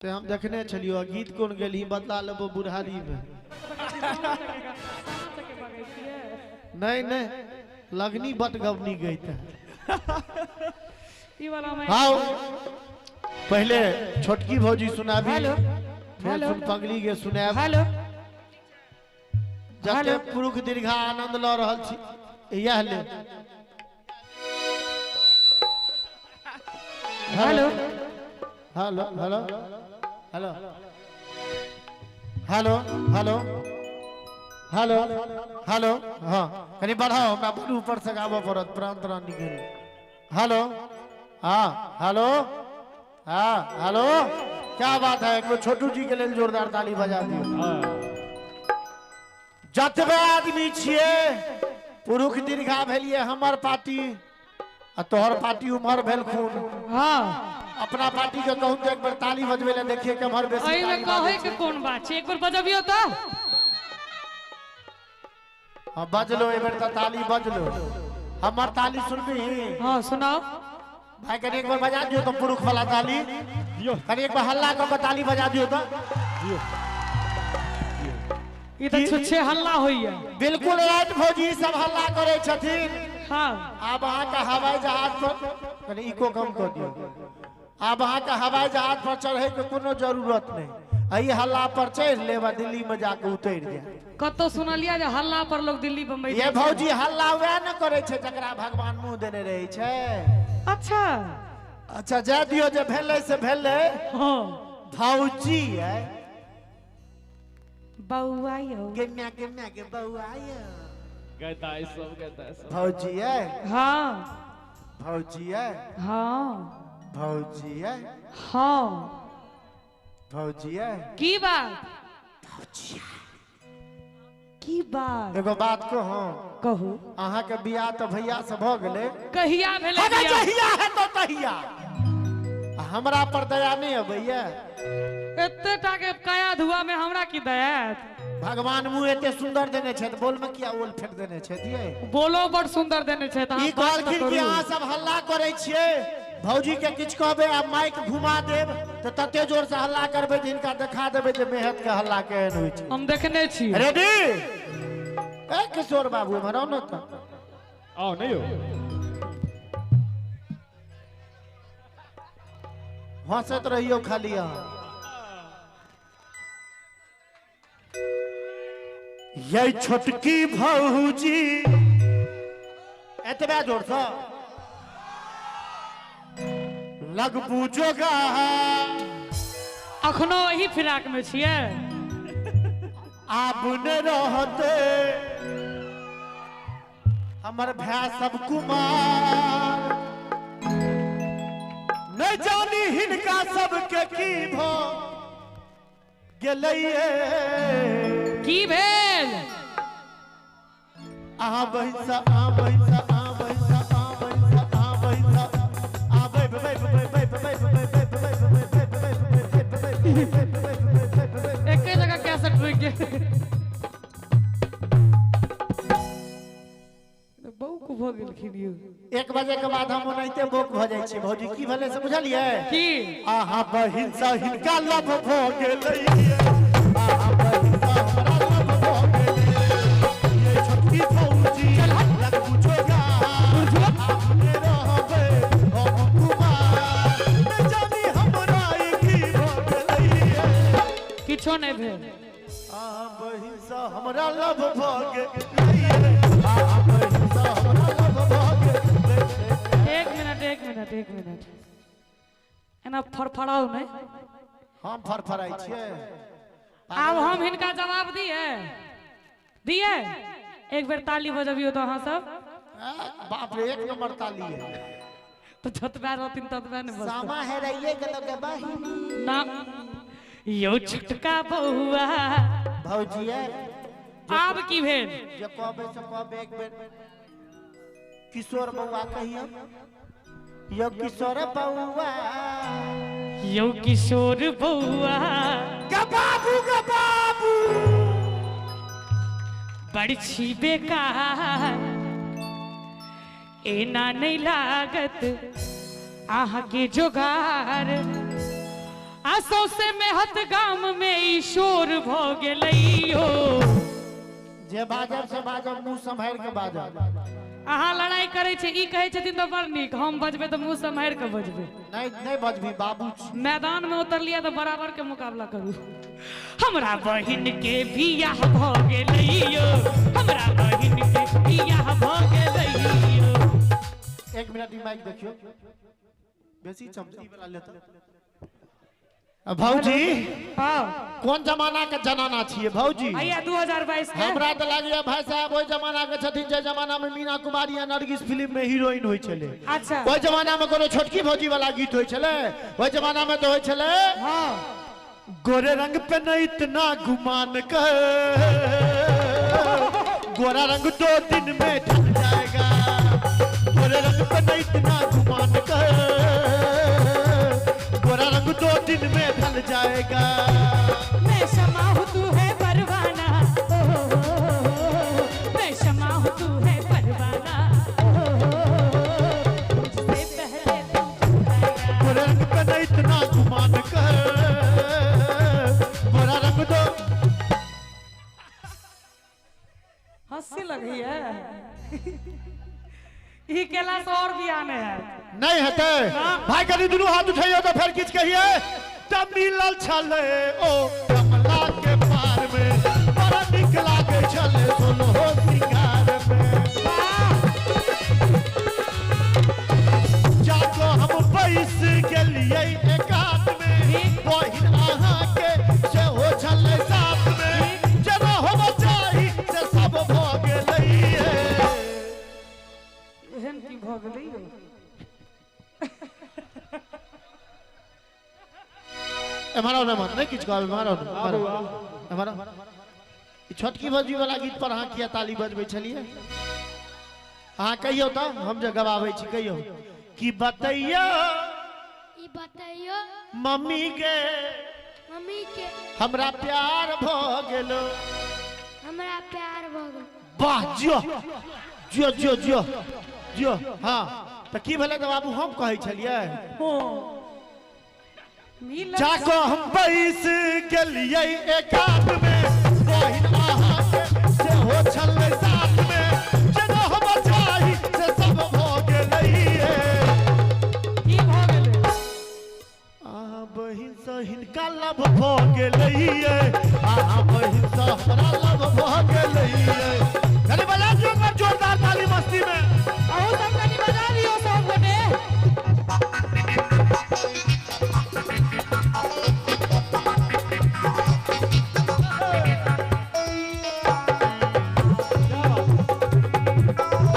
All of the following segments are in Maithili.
ते हम देखने छलियो, गीत कोन गेलही बदला लेबो बुढ़ारी में। नहीं नहीं, लगनी बट गवनी गई था। हाँ, पहले छोटकी भौजी सुनाबी, फिर सुन पगली के सुनाब। हेलो, जते पुरुख दीर्घा आनंद ल रहल छी, इएह ले। Hello hello hello hello hello hello hello hello. हाँ, कनी बढ़ाओ, हमरा बड़ ऊपर से गाबऽ पड़त, प्राण त्राण निकल। हेलो, हाँ हेलो, हाँ हेलो, क्या बात है। एक बेर छोटू जी के लेल जोरदार ताली बजा दियौ। जतबे आदमी छियै पुरुख दीर्घा भेलिए हमर पार्टी आ तोहर पार्टी उम्हर भेल खून। हाँ, अपना पार्टी के कहूँ तो एक बेर ताली बजबे ले, देखिए केम्हर बेसी एहिमे ताली कहै बाजै के छै। कोन बात छै, एक बेर बजबियौ तऽ। हाँ बजलो, एक बेर तऽ ताली बजलो। हमर ताली सुनबी? हाँ सुनाओ भाई, कनी एक बार बजा दियो तो पुरुख वाला ताली। दियो। कनी एक बार हल्ला कऽ के ताली बजा दियो तो। दियो। ई तऽ छुच्छे हल्ला होइया। बिल्कुल राइट भौजी, सब हल्ला करै छथिन। हाँ, आब अहाँके हवाई जहाज पर कनी इको कम कऽ दियौ। आब अहाँके हवाई जहाज पर चढ़ै के कोनो जरूरत नहीं, एहि हल्ला पर चढ़ि लेब आ दिल्ली में जाके उतरि जायब। कतौ सुनलियै जे हल्ला पर लोग दिल्ली बम्बई ये जाइ छै। भौजी, हल्ला वएह ने करै छै जकरा भगवान मुँह देने रहै छै। अच्छा अच्छा, जाय दियौ, जे भेलै से भेलै। हाँ भौजी है बौआ यौ, गे म्या गे म्या गे बौआ यौ। गदाई सब, गदाई सब। भौजी है। हाँ भौजी है। हाँ भौजी है। हाँ भौजी है। की बात, की बात? एगो बात कहूँ? कहू। अहाँके बियाह तऽ भैया से भऽ गेलै। कहिया भेलै अगर बियाह? जहिया है तो तहिया। आ हमरा पर दया नहीं अबैया? एते टा के काया धुआ में हमरा की दया आयत? भगवान मुँह एते सुंदर देने छथि, बोल में किया ओल फेंक देने छथि? ये बोलो बड़ सुंदर देने छथि। अहाँ ई बात तऽ कहलखिन कि करू। अहाँ सब हल्ला करै छियै, भौजी के किछु कहबै आ माइक घुमा देब तऽ तते जोर से हल्ला करबै जे हिनका देखा देबै जे मेहनत के हल्ला केहन होइ छै। हम देखने छी। रेडी? ए किशोर बाबू, एम्हर आउ ने तऽ। आओ नहीं हो। हंसैत रहियौ खाली अहाँ। ये छोटकी भौजी, एतबे जोर से लगबू जोगा। अखनो एही फिराक में छियै? आब ने रहते हमर भाय सब कुमार, नहीं जानी हिनका सबके की भ गेलैये। की भेल? अहाँ बहिनसा, अहाँ बहिनसा, अहाँ बहिनसा, अहाँ बहिनसा, अहाँ बहिनसा, अहाँ बै बै बै बै बै बै बै बै बै बै बै बै बै बै बै। एके जगह कैसेट रुकि गेल। बौक भऽ गेलखिन यौ। 1 बजे के बाद हम ओनाहिते बौक भऽ जाइ छी भौजी। की भेलै से बुझलियै? की? अहाँ बहिनसा हिनका लव भऽ गेलै, अहाँ बहिनसा हमरा लव भऽ गेलै। ये छोटकी भौजी लगबू जोगा, अपने रहबै हम कुमार, नहि जानी हमरा ई की भऽ गेलैये। किछो नहि भेल। अहाँ बहिनसा हमरा लव भऽ गेलैये, अहाँ बहिनसा हमरा लव भऽ गेलैये। एक मिनट, एक मिनट, एक मिनट, एना फड़फड़ाउ नहि। हम फड़फड़ाइ छियै? आब हम हिनका जवाब दिए दिए। एक बेर ताली बजबियौ तऽ अहाँ सब। बाप रे, एक नंबर ताली है। तऽ जतबे रहथिन ततबे ने बजतै। सामा हेराइए गेलो गे बहिनी। ना यौ छोटका बौआ। भौजी है। आब की भेल? जे कहबै से कहबै। एक बेर किशोर बौआ कहियौ, यौ किशोर बौआ। यौ किशोर बौआ। गे बाबू, गे बाबू। बड़ छी बेकार, एना नहीं लागत अहाँके जोगार आ आ सौसे मेहत गाम में ई शोर भ गेलै यो। जे बाजब से बाजब, मुंह सम्हारि के बाजब। अहाँ लड़ाई करै छै, ई कहै छथिन तऽ बड़ नीक, हम बजबै तऽ मुंह सम्हारि के बजबै। नहीं नहीं बजबी बाबू। मैदान में उतरलियै तऽ बराबर के मुकाबला करू। हमरा बहिन के बियाह भ गेलै यो, हमरा बहिन के बियाह भ गेलै यो। एक मिनट ई माइक देखियो, बेसी चमची वाला लेता। भौजी हाँ कोन जमाना के जनाना छियै भौजी? भैया 2022 के। हमरा तऽ लागैया भाई साहब ओहि जमाना के छथिन जे जमाना में मीना कुमारी आ नरगिस फिल्म में हीरोइन होइ छलै। अच्छा। ओहि जमाना में कोनो छोटकी भौजी वाला गीत होइ छलै? ओहि जमाना में तऽ होइ छलै हाँ गोरे रंग पे न इतना गुमान कर, गोरा रंग 2 दिन में ढल जाएगा, गोरे रंग पे न इतना गुमान कर, गोरा रंग 2 दिन में ढल जाएगा। मैं शमा हूँ तू है परवाना, ओ हो हो हो, मैं शमा हूँ तू है परवाना, ओ हो हो हो, मुझसे पहले तू आएगा। गोरे रंग पे न इतना गुमान कर, गोरा रंग दो। हंसी लगी है ई केला से और भी आने है। नहीं हेतै भाई, कनी दुनू हाथ उठैयो तो फिर किछ कहिए। तब मिलल छलै ओ कमला के पार में, बड़ा नीक लागै छलै सोलहो सिंगार में। जाको हम बैस गेलियै एकांत में, बहिन अहाँ के सेहो छलै साथ में, जेना होबऽ चाही से सब भऽ गेलै। एहन की भऽ गेलै यौ? एम्हर आउ ने, एम्हर नहि किछु कहब, एम्हर आउ ने, एम्हर आउ। ई छोटकी भौजी वाला गीत पर अहाँ किया ताली बजबै छलियै? अहाँ कहियौ तऽ हम जे गवाबै छी, कहियौ कि बतैयौ, ई बतैयौ मम्मी के, मम्मी के हमरा प्यार भऽ गेलो, हमरा प्यार भऽ गेल। वाह, जियो जियो जियो जियो जियो। हाँ तऽ की भेलै तऽ बाबू हम कहै छलियै जाको हम बैस गेलियै एकांत में, बहिन अहाँ के सेहो छलै साथ में, जेना होबऽ चाही से सब भऽ गेलै। की भऽ गेलै? अहाँ बहिन सँ हिनका लव भऽ गेलै, अहाँ बहिन सँ हमरा लव भऽ गेलै। कनी बजा दियौ एक बार जोरदार ताली मस्ती में। अहूँ सब कनी बजा दियौ सब गोटे।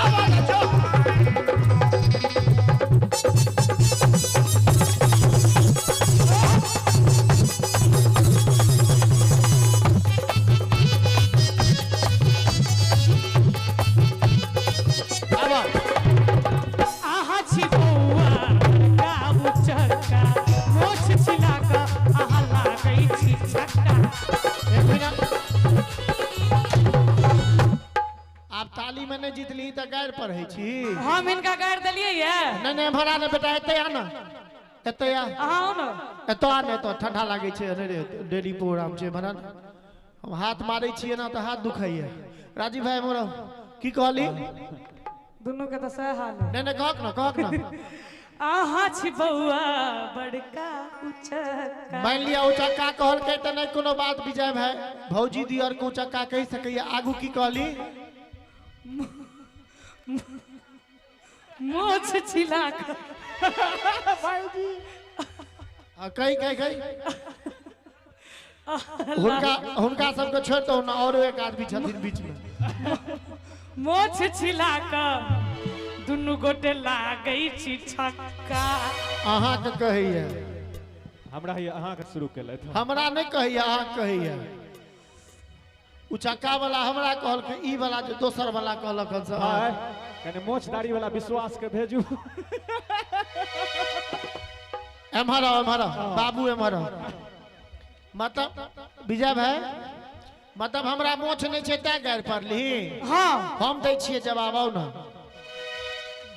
आवाज आजो। आवा। अहाँ छी बौआ गाबू चक्का, मोछ छिला कऽ अहाँ लागै छी छक्का। एक मिनट, आब ताली में नहीं जीतली तऽ गारि पढ़ै छी। हम हिनका गारि देलियै ये? नहीं नहीं भरा ने बेटा, एतै आ ने, एतै आ, अहाँ आउ ने। एतऽ आ ने, एतऽ ठंडा लागै छै। अरे रे डेली प्रोग्राम छै, भरा ने। हम हाथ मारै छियै ने तऽ हाथ दुखाइए। राजीव भाई मोरा की कहली? दुनू के तऽ सएह हाल है। नहीं नहीं कहक ना, कहक ना। अहाँ छी बौआ बड़का उचक्का। मान लिया उचक्का कहलकै तऽ नहि कोनो बात। विजय भाई भौजी दियर के उचक्का कहि सकैया। आगू की कहली? मोछ छिला कऽ हाँ, कही कही कही। हुनका हुनका सबके छोड़ि दौ ने, औरो एक आदमी छथिन बीच में। मोछ छिला कऽ दुनू गोटे लागै छी छक्का। अहाँके कहैया? हमरा ही अहाँके शुरू केलथि। हमरा नहि कहैया, अहाँ कहैया। उचक्का वाला हमरा कहलकै, ई वाला जे दोसर वाला कहलक हन से भाई कने मोछ दाढ़ी वाला विश्वास के भेजू। एम्हर आओ, एम्हर आओ बाबू, एम्हर आओ। मतलब विजय भाई, मतलब हमरा मोछ नहीं छै तैं गारि पड़ली? हाँ। हम दै छियै जवाब। आउ ने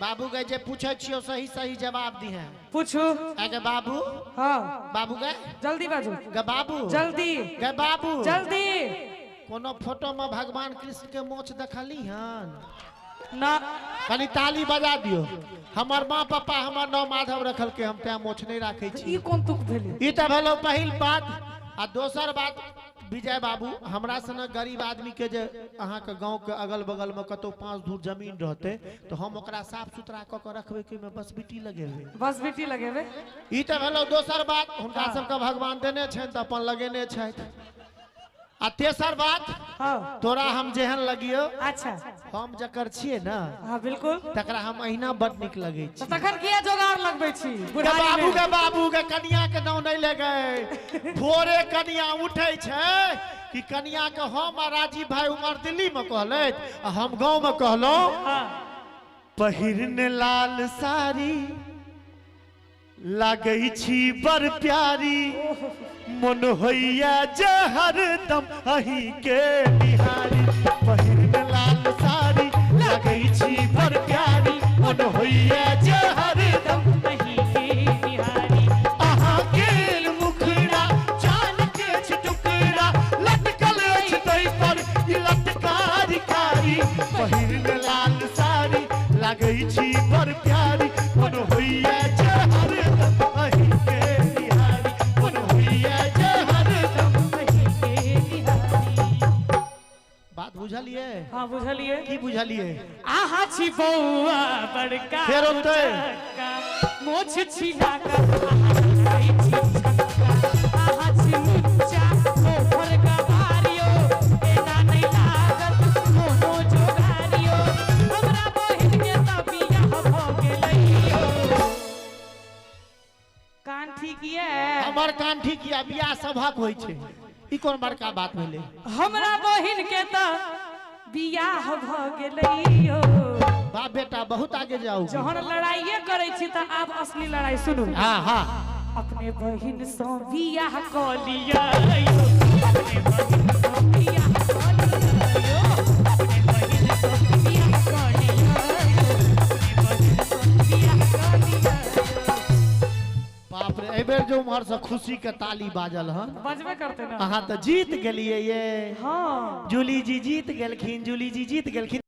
बाबू के, जे पूछै छियौ सही सही जवाब दिहे। पूछू। अगे बाबू। हाँ बाबू गे जल्दी बाजू। गे बाबू जल्दी। गे बाबू जल्दी। कोनो फोटो में भगवान कृष्ण के मोछ देखली हन ना? कनी ताली बजा दियो। हमर माँ पापा हमर नाम माधव रखल के हम तें मोछ नहीं राखे छी। ई कोन तुक भेलै? ई त भेलो पहिल बात। आ दोसर बात विजय बाबू, हमरा सनक गरीब आदमी के जे अहाँ के गांव के अगल बगल में कतौ 5 धूर जमीन रहते तो हम ओकरा साफ सुथरा क के रखबे कि में बस बिटी लगेबे। बस बिटी लगेबे। ई त भेलो दोसर बात। हुनका सबके भगवान देने छनि त अपन लगेने छथि। आ तेसर बात, हाँ तोरा हम जेहन लगियो, अच्छा हम जकर छियै ना, हाँ बिल्कुल, तकरा हम अहिना बड नीक लगै छी। तखन किया जोगार लगबै छी? बाबू के बाबू के कनिया के नाम नहीं ले गए। भोरे कनिया उठै छै कि कनिया के हम आ राजीव भाई उमर दिल्ली में कहलथि आ हम गाँव में कहलहुँ पहिरने लाल साड़ी लागै छी बड़ प्यारी, मन होइया जे हरदम अहीं के निहारी। पहिरने लाल साड़ी लागै छी बड़ प्यारी, मन होइया जे हरदम अहीं के निहारी। अहाँ के मुखड़ा चान के टुकड़ा लटकल अछि तै पर ई लटकारी कारी। पहिरने लाल साड़ी लागै छी बड़ प्यारी, मन होइया जे हरदम अहीं के निहारी। मन होइया जे हरदम अहीं के निहारी। बात बुझलिए? हाँ बुझलिए। की बुझलिए? आहा छी बौआ बड़का फेर ओतै। मोछ छिला कर आहा छी छक्का, आहा छी मुच्चा मोफर गवारियो, एना नहीं लागत मोनो जोगारियो, हमरा बहिन के त बियाह भ गेलैयो। कान ठीक ये? हमर कान ठीक ये। बियाह सभक होइ छै, ई कोन बड़का बात भेलै? हमरा बहिन के त बियाह भ गेलैयो। बाप बेटा बहुत आगे जाओ। जहन लड़ाइये करै छी त आब असली लड़ाई सुनू। हाँ हाँ। अपने बहिन सँ बियाह क लियो, अपने बहिन सँ बियाह क लियो, अपने बहिन सँ बियाह क लियो, अपने बहिन सँ बियाह क लियो। बाप रे, एहि बेर जो उम्हर से खुशी के ताली बाजल हन। बजबे करते ना। अहाँ तो जीत गेलिए ये। हाँ जूली जी जीत गेलखिन, जूली जी जीत गेलखिन।